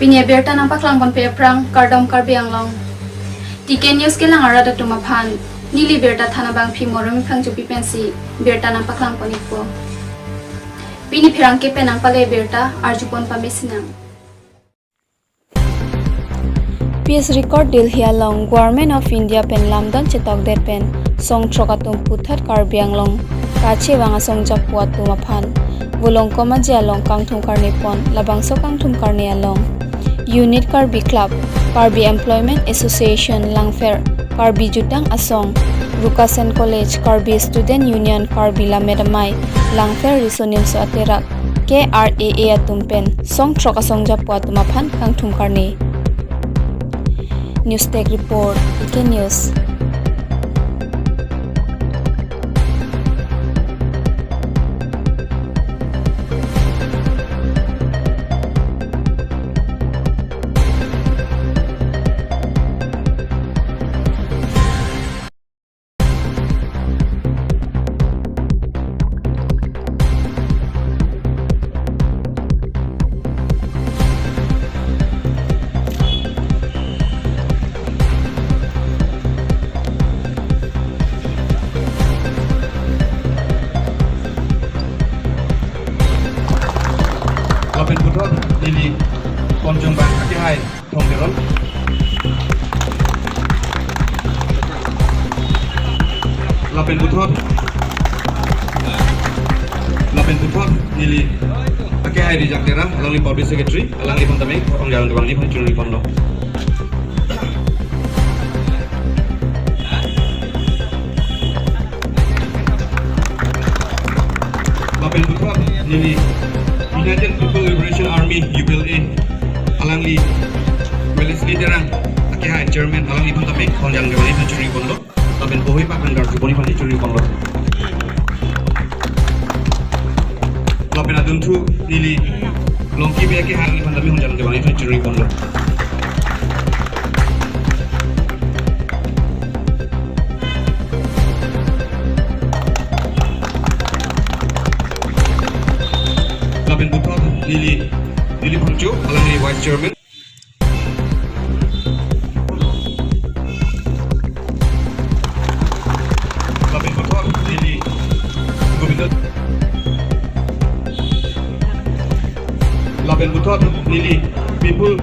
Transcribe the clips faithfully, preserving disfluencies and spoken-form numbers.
Pini abirta nangpaklang ponpe aphrang, kardom Karbi Anglong. T K News kelang arat atum aphan, neli birta than abangpi Moremi Phangchopi pensi birta nangpaklang pon-ikpo. Pini pherangke pen nangpale birta arjupon pamesinang. Peace Record Delhi along Government of India pen lamdon chetokdet pen songthrok atum puthot Karbi Anglong kachevang asong japo atum aphan Volongkom Aje along kangthum karne pon, labangso kangthum karne along Unit Karbi Club, Karbi Employment Association Langpher, Karbi Jutang Asong, Rukasen College, Karbi Student Union, Karbi Lammet Amei, Langpher Riso Nimso Aterak, K R A A atum pen songthrok asong japo atum aphan kangthum karne. News Desk Report, T K News. Lapen puthot neli Komjong bang akehai Thong Teron. Lapen puthot, lapen puthot neli akehai Rijak Terang, alangli Public Secretary, alangliphan tame, Thong Teron kevang neliphan churi ponlo. Lapen puthot neli United People Liberation Army, U P L A, alangli Wellesley Terang akehai Chairman, alangliphan tame Thong Teron kevang neliphan churi ponlo. Lapen bohoi pak hanggar chuboni phan churi ponlo. Lapen adunthu neli Longki Bey akehai, alangliphan tame Thong Teron kevang neliphan churi ponlo. Lapen puthot neli, neli Phangcho, alangli Vice Chairman. Lapen puthot neli Gobindo. Lapen puthot neli People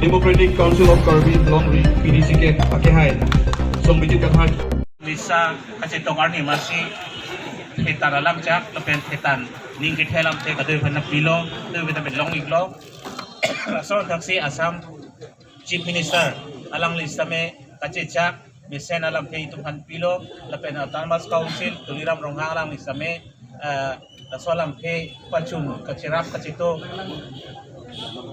Democratic Council of Karbi Anglong, P D C K akehai Songbijit Kathar. Lisa kachetong arni masi thetan alam chak lapen thetan ning kethe alamthe kadokave aphan pilo, kadokave aphan long-iklo. Laso thaksi Assam Chief Minister alangli sitame kachechak mesen alamthe itum aphan pilo, lapen Autonomous Council Tuliram Ronghang alangli sitame, eh, laso alamthe pachun kacherap kachetok,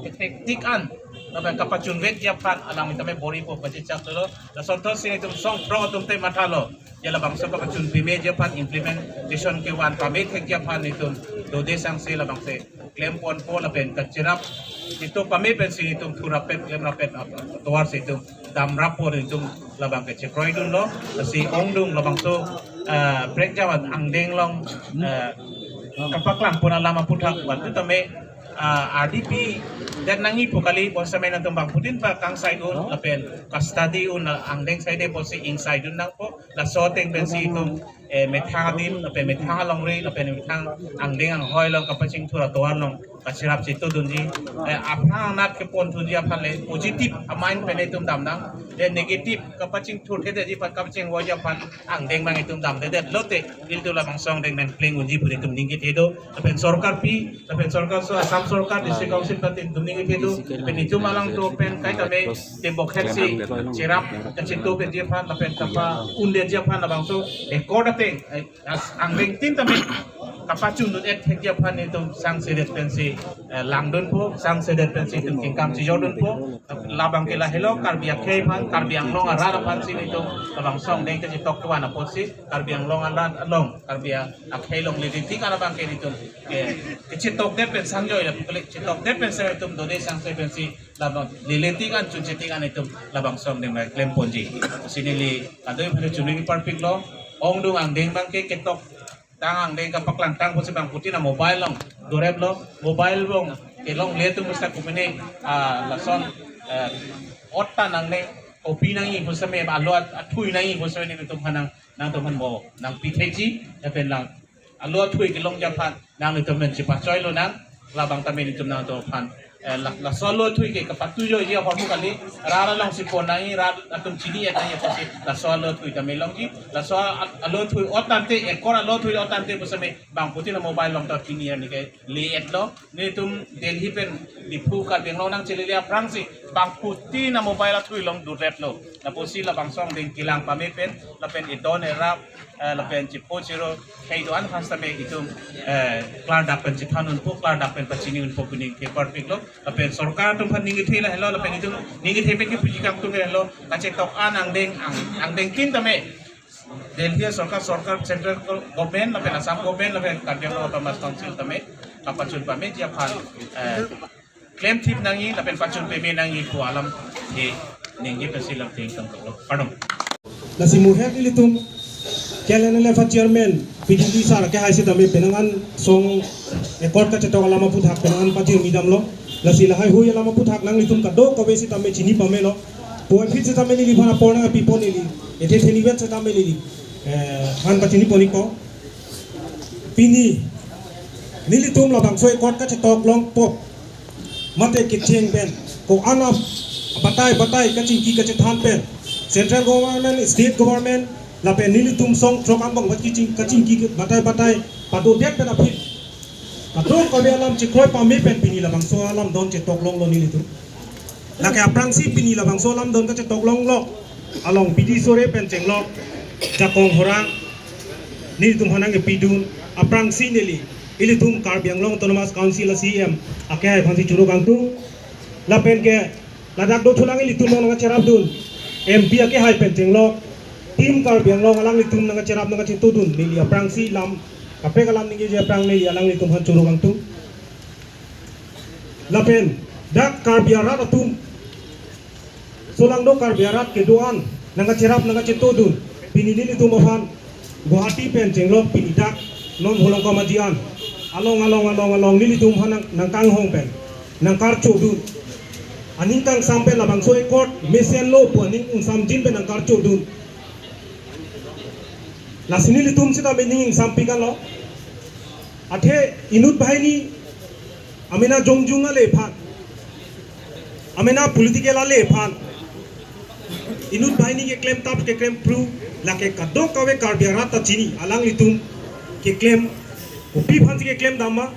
eh, tik an lapen kapachunvekji aphan alangli tame bor-ipo, pachechak dolo. Lason thotsi itum songthrok atum te mathalo, ya labangso kapachun pameji aphan, implementation kevan pame thekji aphan itum dode sangse labangse klem ponpo, lapen kacherap itum pame pensi itum thurapet klemrapet atovarsi itum damrappo, itum labang ke chekroidunlo. Lasi ongdung labangso, eh, prekjam angdeng along, eh, kapaklang pon alam aphuthak bang tame, eh, R D P det nangji pu kali, bonsitame nangtum bangphutin pakangsai un lapen ka-study un, eh, angdeng saide pusi ingsaidun nangpo. Laso ateng pensi itum, eh, methang adim lapen methang alongri lapen methang angdeng anghoi along kapachingthur atovar along kacherap chetongdunji, eh, aphrang anat keponthunji aphan le positive a-mind pen itum damnang. Le negative kapachingthurthedetji aphan, kapachingvoiji aphan angdeng abang itum damdedet lote, ilitum labangso angdeng pen pleng unji pu itum ning kethe do. Lapen sorkar pi, lapen sorkar aso, Assam sorkar, District Council pen itum ning kethe do. Lapen itum alangtum pen kaitame tembok hetsi cherap kachetok keji aphan lapen kapa-undetji aphan labangso accord ateng, eh, as angdeng tin tame kapachundun-et thekji aphan itum sangsedet pensi, eh, langdunpo, sangsedet pensi itum kengkam chejordunpo. Labang ke lahelo, Karbi akhei aphan, Karbi Anglong arat aphansi itum labangso angdeng kachetok kevan apotsi Karbi Anglong arat along, Karbi akhei along lele tik an abang ke itum, eh, kachetokdet pen sangjoi la, kachetokdet pen sang itum dode sangse pensi labang lele tik an chunche tik an itum labangso angdeng klem ponji. Si neli kadokave aphan chunri parpiklo, ongdung angdeng abang ke ketoktang angdeng kapaklangtang pusi bangphutin a-mobile along doreplo, mobile along Kelongle atum pusita kopine, ah, lason, eh, ot ta nangne, kopi nangji pusitame, alo at-, athui nangji pusitame nelitum aphan nang, nangtum aphan mo nangpi thekthe, lapen nang alo athui kelongji aphan nanglitum aphan chepachoilo nang, labang tame nelitum nangtum aphan, eh, la, laso alo athui ke kapathujoiji ahormu kali, rat alongsi pon nangji, rat atum chini-et nangji apotsi laso alo athui tame longji, laso a-, alo athui ot tangte, ekor alo athui ot tangte pusitame bangphutin a-mobile along ta pini arni ke le-etlo. Nelitum Delhi pen Diphu Karbi Anglong nangchelele aphrangsi bangphutin a-mobile athui along duretlo. Lapusi labangso angdeng kelang pame pen, lapen edon erap, eh, lapen chepo chero khei do-an aphan sitame itum, eh, klardak pen chethan unpo, klardak pen pachini unpo pu ning keparpiklo. Lapen sorkar atum aphan ning kethe lahelo, lapen itum ning kethe pen kepuji kangtung lahelo, kachetok an angdeng, ang, angdeng tin tame Delhi sorkar, sorkar, central government, lapen Assam government, lapen Karbi Anglong Autonomous Council tame kapachun pameji aphan, eh, klemthip nangji lapen pachun pame nangji pu alam ke ningje pensi lam ting tangkoklo. Kardom. Lasi muhek ilitum K L N L F a-chairman P D D sir ke hai sitame penang an song accord kachetok alam aphuthak penang an pajirmi damlo. Lasi lahai hui alam aphuthak nanglitum kadokave sitame chini pamelo. Point phit sitame neliphan apor nangpipo neli. Ethe thenivet sitame neli, eh, han pachini pon-ikpo. Pini nelitum labangso accord kachetok longpo mate kecheng pen, ko-an abatai batai kachingki kachethan pen, central government, state government, lapen nelitum song throk angbong vat kaching, kachingki batai batai padodet pen aphi kadokave alam chekroi pame pen pini labangso alam don chetok longlo nelitum. Lake aphrangsi pini labangso alam don kachetok longlo along bidi sore pen chenglok jakong horang nelitum aphan nangkepidun aphrangsi neli ilitum Karbi Anglong Autonomous Council a-C E M akehai aphansi choro kangtung. Lapen ke ladak dothulang ilitum along nangkacherapdun M P akehai pen chenglok Team Karbi Anglong alanglitum nangkacherap nangkachetudun neli aphrangsi lam kaprek alam ningjeji aphrang neli alanglitum aphan choro kangtung. Lapen dak Karbi arat atum, solangdo Karbi arat kedo-an nangkacherap nangkachetudun pini nelitum aphan Guwahati pen chenglok pini dak non Holongkom aji an along along along along nelitum aphan nang, nangkanghong pen nangkarchodun, aning kangsam pen labangso accord mesenlo pu aning ingsamjin pen nangkarchodun. Lasi nelitum sitame ning ingsampik anlo. Athe inut banghini amena jongjung ale aphan, amena political ale aphan, inut banghini keklem tap keklem phru, lake kadokave Karbi arat ta chini, alanglitum keklem, kopi aphansi keklem damma,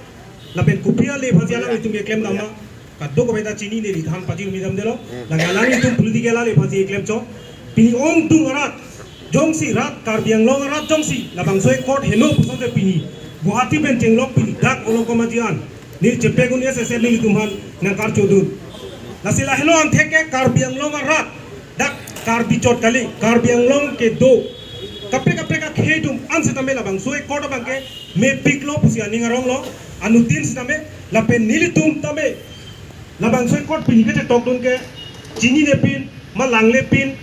lapen kopi ale aphansi alanglitum keklem damma, kadokave ta chini neli than pajirmi damdelo. Lake alanglitum political ale aphansi keklemchot. Pini ongdung arat jongsi, rat Karbi Anglong arat jongsi labangso accord heno pusonte pini Guwahati pen chenglok pini dak Holongkom aji an neli chepek un-e sese nelitum aphan nangkarchodun. Lasi lahelo angthek ke Karbi Anglong arat dak Karbi chot kali, Karbi Anglong kedo kaprek kaprek akhei atum an sitame labangso accord abangke mepiklo pusi aning aronglo, anuttin sitame. Lapen nelitum tame labangso accord pini kachetokdun ke chininepin, ma langlepin,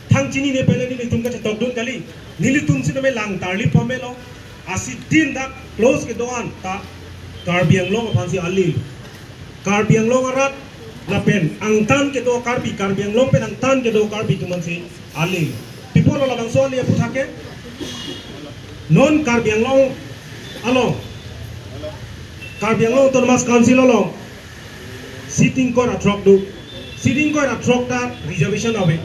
thang chinine pen le nelitum kachetokdun kali. Nelitum sitame lang tarlip pamelo. Asi din dak close kedo-an ta Karbi Anglong aphansi ale. Karbi Anglong arat lapen angtan kedo Karbi, Karbi Anglong pen angtan kedo Karbi atum aphansi ale. Pi apotlo labangso ale aphuthak ke? Non Karbi Anglong along, Karbi Anglong Autonomous Council along seat ingkoi ra throk do. Seat ingkoi ra throk ta reservation ave.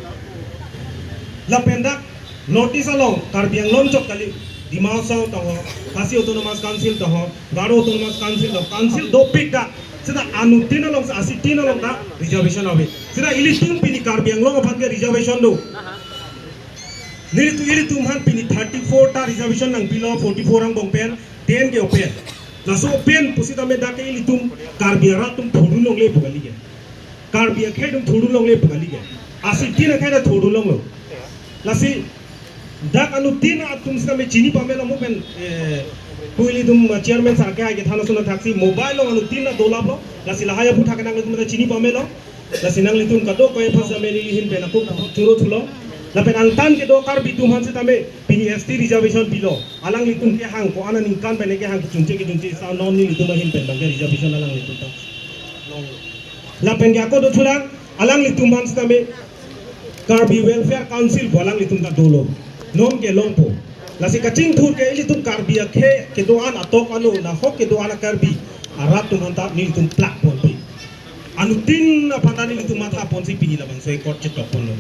Lapen dak North East along Karbi Anglong chot kali, Dima Hasao tangho, Khasi Autonomous Council tangho, Garo Autonomous Council tangho, council dopik dak. Seta anuttin along, asi tin along ta reservation ave. Seta ilitum pini Karbi Anglong aphan ke reservation do. Nelitum, ilitum aphan pini thirty-four ta reservation nangpilo, forty-four angbong pen, ten ke open. Laso open pusitame dak ke ilitum Karbi arat atum thurdun longle pu kali ke. Karbi akhei atum thurdun longle pu kali ke. Asi tin akhei ta thurdun longlo. Lasi dak anuttin atum sitame chini pamelo mo pen, eh, pu ilitum, uh, chairman sir ke hai kethan ason thaksi mobile along anuttin ta dolaplo. Lasi lahai aphuthak nanglitum ta chini pamelo. Lasi nanglitum kadokave aphan sitame neli ahin pen ako choro thulo. Lapen angtan kedo Karbi atum aphan sitame pini S T reservation pilo. Alanglitum kehang ko-an aningkan pen kehang kechunche kechunche sa non nelitum ahin pen abangke reservation alanglitum ta. Lapen ke ako dothulang, alanglitum aphan sitame Karbi Welfare Council pu alanglitum ta dolo. Non ke longpo. Lasi kachingthur ke ilitum Karbi akhei kedo-an atok ano nahok kedo-an a-Karbi arat atum aphan ta nelitum plak ponpe. Anuttin aphan ta nelitum matha ponsi pini labangso accord chetok ponlo.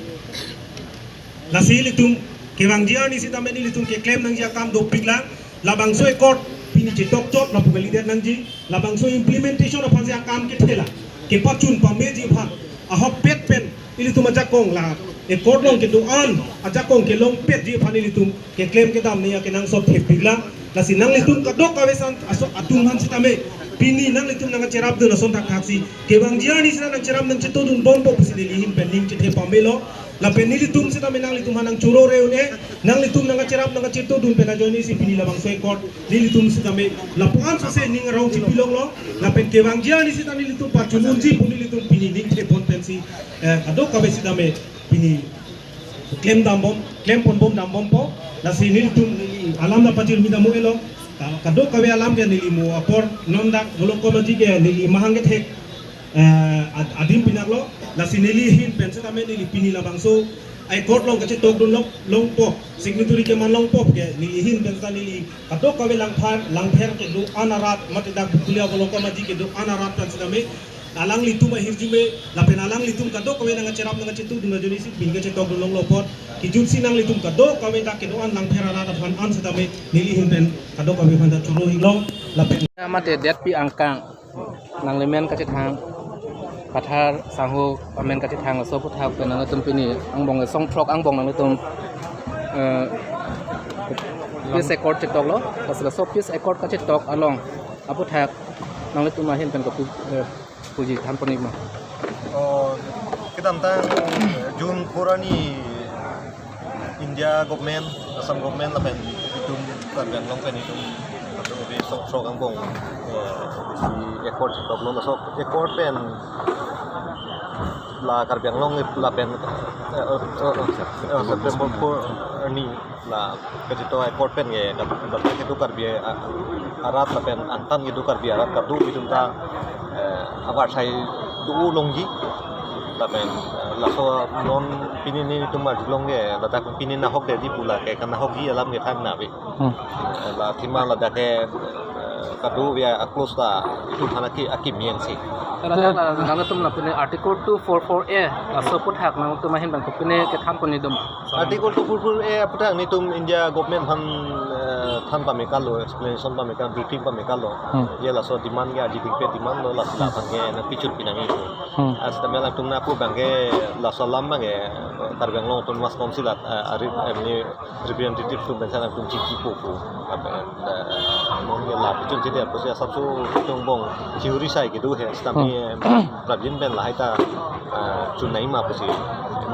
Lasi ilitum kevangji arni sitame nelitum keklem nangji akam dopiklang, labangso accord pini chetok chot lapu kalidet nangji, labangso implementation aphansi akam kethela kepachun pameji aphan ahokpet pen ilitum ajakong la accord along kedo-an ajakong kelongpetji aphan ilitum keklem kedam nangji akenangsot thepiklang. Lasi nanglitum kadokave ason aso atum aphan sitame pini nanglitum nangkacherapdun ason thakthaksi kevangji arni sita nangcherap nangchetongdun bompo pusi neli ahin pen ning chethe pamelo. Lapen nelitum sitame nanglitum aphan nangchoro re un-e, nanglitum nangkacherap nangkachetongdun pen ajoinesi pini labangso accord nelitum sitame lapu-an sose ning arong chipilonglo. Lapen kevangji arni sita nelitum pachun unji pu nelitum pini ning thepon pensi, eh, kadokave sitame pini klem dambom, klem ponbom dambompo. Lasi nelitum neli alam ta pajirmi dam un-elo. Ka-, kadokave alam ke neli mo apor non dak Volongkom Aji ke neli mahang kethek, eh, ad-, adim pinaklo. Lasi neli ahin pen sitame neli pini labangso accord along kachetokdun long, longpo, signatory keman longpo ke neli ahin pen sita neli kadokave Langpher, Langpher kedo-an arat mate dak Bokolia Volongkom Aji kedo-an arat pen sitame alanglitum ahirjume lapen alanglitum kadokave nangkacherap nangkachetongdun ajoinesi pini kachetokdun longlo apot. Kijutsi nanglitum kadokave dak kedo-an Langpher arat aphan an sitame neli ahin pen kadokave aphan ta choro-iklo. Lapen mate detpi angkang nanglimen kachethang, Kathar Sangho amen kachethang laso aputhak pen nangtum pini angbong songthrok angbong nangtum, eh, peace accord chetoklo, lasi laso peace accord kachetok along aputhak nanglitum ahin pen kopi, eh, puji than pon-ikma? Oh, kedamtang June four arni India government, Assam government lapen itum Karbi Anglong pen itum kadokave songthrok angbong, eh, si accord chetoklo, laso accord pen la Karbi Anglong lapen, eh, eh, eh, eh, September four arni la kachetok accord pen ke, dak, dak kedo Karbi, ah, arat lapen angtan kedo Karbi arat kadokave atum ta, eh, avarsai do longji. Lapen, eh, laso non pini nelitum arjulong ke, ladak pini nahokdetji pu la ke kanahokji alam ke thangnat ave. Hmm. Eh, la thima ladak ke, eh, kadokave a-clause ta itum aphan aki, akimi ansi. Nanglitum la pini Article two four four A laso aputhak nanglitum ahin pen kopine kethan pon-ikdun? Article two four four A aputhak nelitum India government aphan, eh, than pame-iklo, explanation pame-iklo, briefing pame-iklo. Hmm. Ye laso demand ke aji dingpe demand lo, lasi laphan ke nangpichun pinangji pu. Hmm. Asita mela atum nangpu abang ke laso alam abang ke Karbi Anglong Autonomous Council at, eh, ari, eh, ni representative atum pen sa nangtum chingkipo pu. Lapen, eh, non ke la pichun chede pusi asapso atum angbong chihuri sai kedo he, sitame, hmm, eh, prabin pen lahai ta, eh, chun nangji ma pusi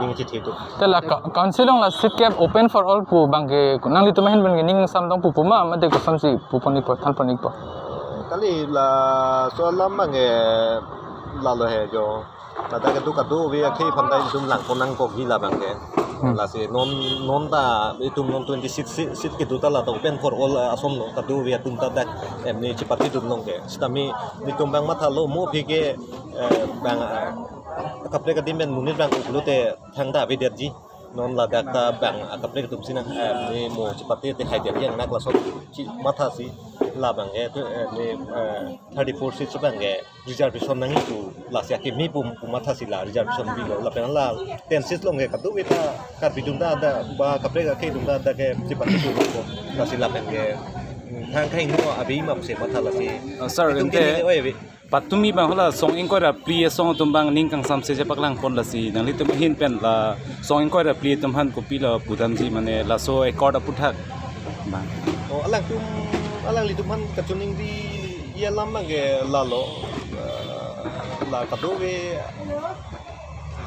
ning chithe do. Te la ka-, council along la seat kep open for all pu abang ke nanglitum ahin pen ke ning samtong pu pu ma, mate kosonsi pu pon-ikpo, than pon-ikpo? Kali laso alam abang ke lalo he jo. Ladak kedo kadokave akhei aphan ta itum lang pon nangkokji labang ke. Hmm. Lasi non, non ta itum non twenty-six seat, seat kedo ta la ta open for all, eh, ason lo, kadokave atum ta dak, em, ni chepatedun long ke. Sitame nelitum abang mathalo mo aphi ke, eh, bang, eh, kaprek adim pen monit abang uklo te thangta avedetji. Non ladak ta bang, ah, kaprek atum si nang, eh, ni mo chepate te khai dia yang nak laso chi mathasi labang ke, tu, eh, ni, eh, thirty-four seats abang ke reservation nangji pu, lasi akimi pu, pu mathasi la reservation pilo, lapen la ten seats along ke kadokave ta Karbi atum ta dak ba kaprek akhei atum ta dak ke chepate pu ko, lasi lapen ke, hmm, thang khai no abi ma pusi matha lasi. Oh, sir, itum ente kini oi abi. Patumi abang hala song ingkoi ra phli asong atum abang ning kangsamse chepaklang pon, lasi nanglitum ahin pen la song ingkoi ra phli atum aphan kopilo pudamji, mane laso accord aputhak abang? Oh, alangtum, alanglitum aphan kachiningri alam abang ke lalo, eh, la kadokave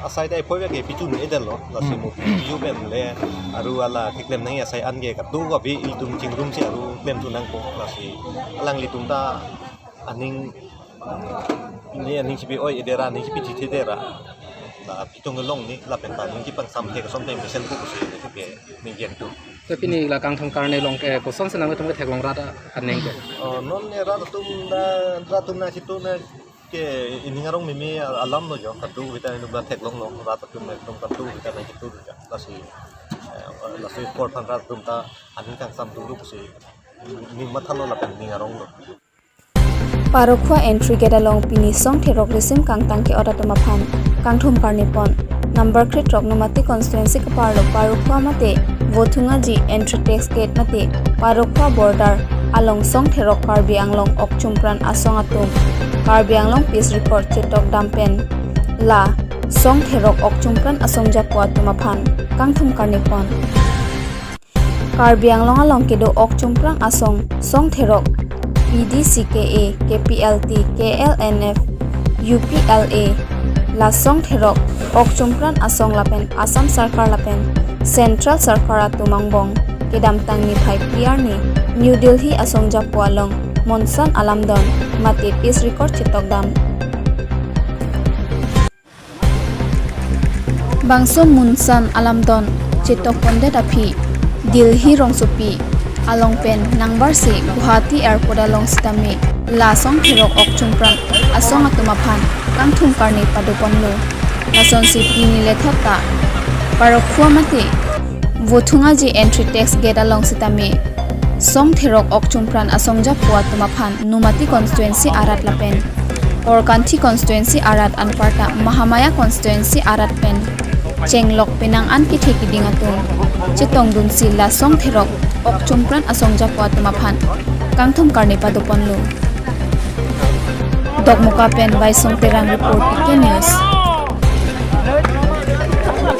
asai ta epoi abang ke pichun-edetlo, lasi, hmm, mo piju pen le aru hala keklem nangji asai an ke kadokave ilitum chingrumsi aru klemchun nangpo, lasi alanglitum ta aning, ne aning chipi-oi-ede ra, aning chipi-thithe-de ra, la pitong kelong ni, lapen ta aning kepangsam ke kosonte mesen pu pusi neli ke ningje tu. Te pini la Kangthong Karne along ke kosonsi nanglitum ketheklong rat aning ke? Oh, non ne rat atum ta, rat atum nangchetong na Ke ining arong meme alam lo jo, kadokave ta inut abang theklonglo, rat atum ekdom kadokave ta nangkitur jo. Lasi, eh, lasi korphan rat atum ta aning kangsam dulu pusi ning mathalo lapen ining arong lo. Parokhowa entry gate along pini Song Therok risim kangtang ke-ot atum aphan kangthum karnipon. Number krethrok Nomati constituency keparlo Parokhowa mate Vothungaji entry tax gate mate Parokhowa border along Song Therok Karbi Anglong Okchumpran Asong atum Karbi Anglong Peace Record chetok dam pen la Song Therok Okchumpran Asong japo atum aphan kangthum karnipon. Karbi Anglong along kedo Okchumpran Asong, Song Therok, P D C K A, K P L T, K L N F, U P L A, la Song Therok Okchumpran Asong lapen Assam Sarkar lapen Central Sarkar atum angbong kedamtang niphai phli arni New Delhi Asong japo along monsan alamdon mate peace record chetok dam. Bangso monsan alamdon chetok pondet aphi Delhi rongsopi along pen nangbarsi Guwahati Airport along sitame la Song Therok Okchumpran Asong atum aphan kangthum karni padoponlo. Lasonsi pini lethot ta Parokhowa mate Vothungaji entry tax gate along sitame Song Therok Okchumpran Asong japo atum aphan Nomati constituency arat lapen Korkanthi constituency arat anparta Mahamaya constituency arat pen chenglok penang an kethe kiding atum chetongdunsi la Song Therok Okchumpran Asong japo atum aphan kangthum karni padoponlo. Dokmoka pen Baisong Terang report, T K News.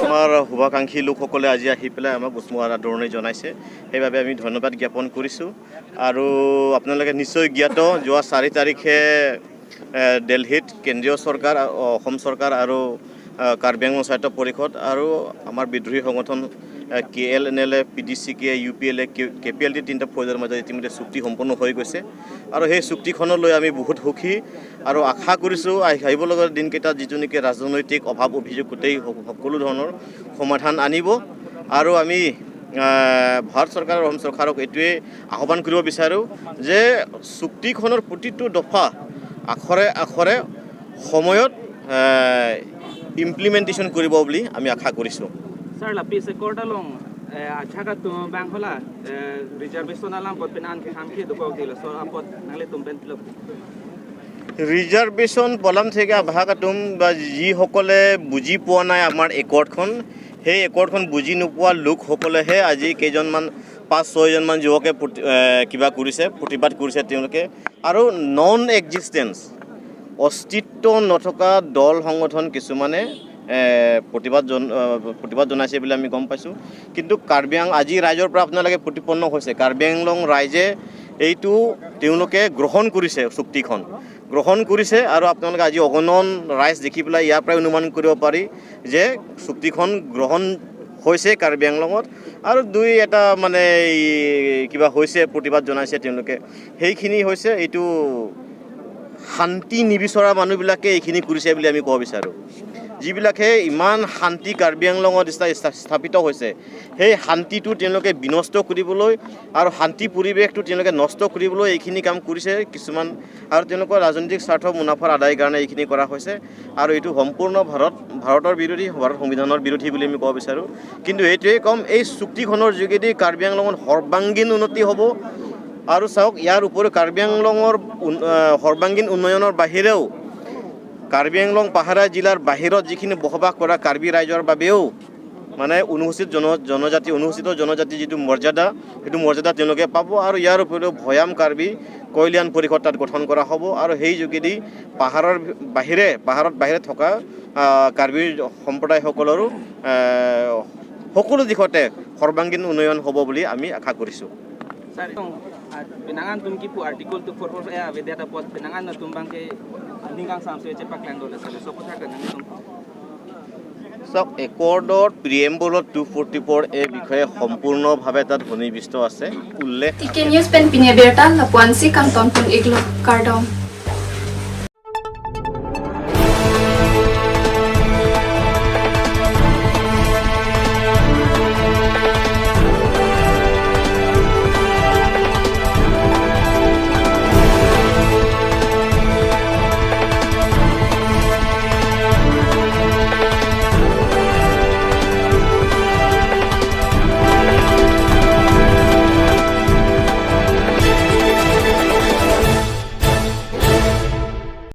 আমাৰ শুভাকাংক্ষী লোকসকলে আজি আহি পেলাই আমাক উষ্ম আদৰণি জনাইছে, সেইবাবে আমি ধন্যবাদ জ্ঞাপন কৰিছোঁ। আৰু আপোনালোকে নিশ্চয় জ্ঞাত, যোৱা চাৰি তাৰিখে এ, দিল্লীত কেন্দ্ৰীয় চৰকাৰ, অ, অসম চৰকাৰ আৰু, আ, কাৰ্বি আংলং স্বায়ত্ত পৰিষদ আৰু আমাৰ বিদ্ৰোহী সংগঠন, এ, কে এল এন এল এ, পি ডি চি কে, ইউ পি এল এ, কে, কে পি এল টি তিনিটা ফৌজৰ মাজত ইতিমধ্যে চুক্তি সম্পন্ন হৈ গৈছে। আৰু সেই চুক্তিখনলৈ আমি বহুত সুখী আৰু আশা কৰিছোঁ আহি-, আহিব লগা দিনকেইটাত যিটো নেকি ৰাজনৈতিক অভাৱ অভিযোগ গোটেই স-, সকলো ধৰণৰ সমাধান আনিব। আৰু আমি, আ, ভাৰত চৰকাৰ আৰু অসম চৰকাৰক এইটোৱেই আহ্বান কৰিব বিচাৰোঁ যে চুক্তিখনৰ প্ৰতিটো দফা আখৰে আখৰে সময়ত, এ, ইমপ্লিমেণ্টেশ্যন কৰিব বুলি আমি আশা কৰিছোঁ। Sir, la peace accord along, eh, ajahak atum abang hala, eh, reservation alam apot penang an keham ke dokok dilo. So apot nanglitum pen pilok. Reservation পলাম থেকে আভাগ আতুম বা যিসকলে বুজি পোৱা নাই আমাৰ একৰ্ডখন, সেই একৰ্ডখন বুজি নোপোৱা লোকসকলেহে আজি কেইজনমান, পাঁচ ছয়জনমান যুৱকে প্ৰতি-, এ, কিবা কৰিছে, প্ৰতিবাদ কৰিছে তেওঁলোকে। আৰু নন এক্সিষ্টেঞ্চ, অস্তিত্ব নথকা দল সংগঠন কিছুমানে, এ, প্ৰতিবাদ জন-, এ, প্ৰতিবাদ জনাইছে বুলি আমি গম পাইছোঁ। কিন্তু কাৰ্বি আং-, আজি ৰাইজৰ পৰা আপোনালোকে প্ৰতিপন্ন হৈছে, কাৰ্বি আংলং ৰাইজে এইটো তেওঁলোকে গ্ৰহণ কৰিছে চুক্তিখন। গ্ৰহণ কৰিছে আৰু আপোনালোকে আজি অগণন ৰাইজ দেখি পেলাই ইয়াৰ পৰাই অনুমান কৰিব পাৰি যে চুক্তিখন গ্ৰহণ হৈছে কাৰ্বি আংলঙত। আৰু দুই এটা মানে এই কিবা হৈছে, প্ৰতিবাদ জনাইছে তেওঁলোকে, সেইখিনি হৈছে এইটো শান্তি নিবিচৰা মানুহবিলাকে এইখিনি কৰিছে বুলি আমি ক'ব বিচাৰোঁ। যিবিলাকে ইমান শান্তি কাৰ্বি আংলঙত স্থা-, স্থা-, স্থাপিত হৈছে, সেই শান্তিটো তেওঁলোকে বিনষ্ট কৰিবলৈ আৰু শান্তি পৰিৱেশটো তেওঁলোকে নষ্ট কৰিবলৈ এইখিনি কাম কৰিছে কিছুমান, আৰু তেওঁলোকৰ ৰাজনৈতিক স্বাৰ্থ মুনাফাৰ আদায়ৰ কাৰণে এইখিনি কৰা হৈছে। আৰু এইটো সম্পূৰ্ণ ভাৰত, ভাৰতৰ বিৰোধী, ভাৰত সংবিধানৰ বিৰোধী বুলি আমি ক'ব বিচাৰোঁ। কিন্তু এইটোৱেই ক'ম, এই চুক্তিখনৰ যোগেদি কাৰ্বি আংলঙত সৰ্বাংগীন উন্নতি হ'ব। আৰু চাওক, ইয়াৰ উপৰিও কাৰ্বি আংলঙৰ উন-, আহ, সৰ্বাংগীন উন্নয়নৰ বাহিৰেও কাৰ্বি আংলং পাহাৰীয়া জিলাৰ বাহিৰত যিখিনি বসবাস কৰা কাৰ্বি ৰাইজৰ বাবেও মানে অনুসূচিত জন-, জনজাতি, অনুসূচিত জনজাতি যিটো মৰ্যাদা, সেইটো মৰ্যাদা তেওঁলোকে পাব। আৰু ইয়াৰ উপৰিও ভৈয়াম কাৰ্বি কল্যাণ পৰিষদ তাত গঠন কৰা হ'ব। আৰু সেই যোগেদি পাহাৰৰ বাহিৰে, পাহাৰত বাহিৰে থকা, আহ, কাৰ্বি সম্প্ৰদায়সকলৰো, আহ, সকলো দিশতে সৰ্বাংগীন উন্নয়ন হ'ব বুলি আমি আশা কৰিছোঁ। Sir, itong, ah, penang an atum kipu Article two four four A avedet apot penang an atum abang ke ning kangsam si chepaklangdunlo, sir. So, apot sir, nanglitum. চাওক, একৰ্ডৰ প্ৰিএম্বলত টু ফৰ্টি ফ'ৰ এ বিষয়ে সম্পূৰ্ণভাৱে তাত সন্নিৱিষ্ট আছে উল্লেখ। T K News pen pini abirta lapu-ansi kangtonpon-iklo, kardom.